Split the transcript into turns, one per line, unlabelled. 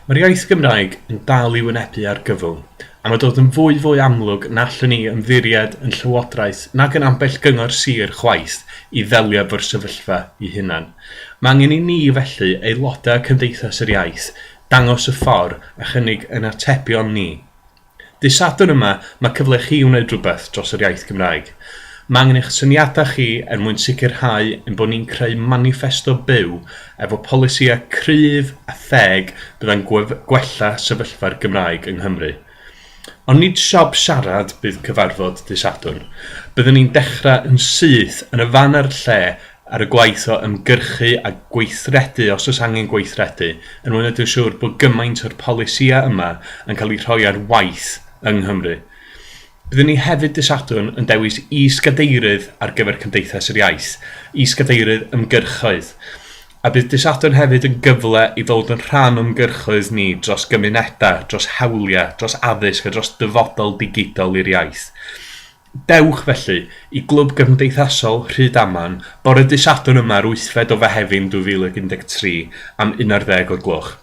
Mae'r iaith Gymraeg yn dal i wynebu argyfwng, a mae dod yn fwy fwy amlwg na allwn ni ymddiried yn llywodraeth nag yn ambell gyngor sir chwaith i ddelio efo'r sefyllfa ei hunan. Mae angen i ni felly, aelodau Cymdeithas yr Iaith, dangos y ffordd a chynnig ein atebion ni. Dydd Sadwrn yma, mae cyfle i chi wneud rhywbeth dros yr iaith Gymraeg. Mae angen eich syniadau chi er mwyn sicrhau ein bod ni'n creu maniffesto byw efo polisïau cryf a theg bydda'n gwella sefyllfa'r Gymraeg yng Nghymru. Ond nid siop siarad bydd cyfarfod dydd Sadwrn. Byddwn ni'n dechrau yn syth yn y fan a'r lle ar y gwaith o ymgyrchu a gweithredu os oes angen gweithredu, er mwyn wneud yn siŵr bod gymaint o'r polisïau yma yn cael eu rhoi ar waith yng Nghymru. Byddwn ni hefyd dydd Sadwrn yn dewis is-gadeirydd ar gyfer Cymdeithas yr Iaith, is-gadeirydd ymgyrchoedd. A bydd dydd Sadwrn hefyd yn gyfle i ddod yn rhan o ymgyrchoedd ni dros gymunedau, dros hawliau, dros addysg a dros dyfodol digidol i'r iaith. Dewch, felly, i Glwb Gymdeithasol Rhydaman bore Dydd Sadwrn yma yr wythfed o Fehefin 2013 am unarddeg o'r gloch.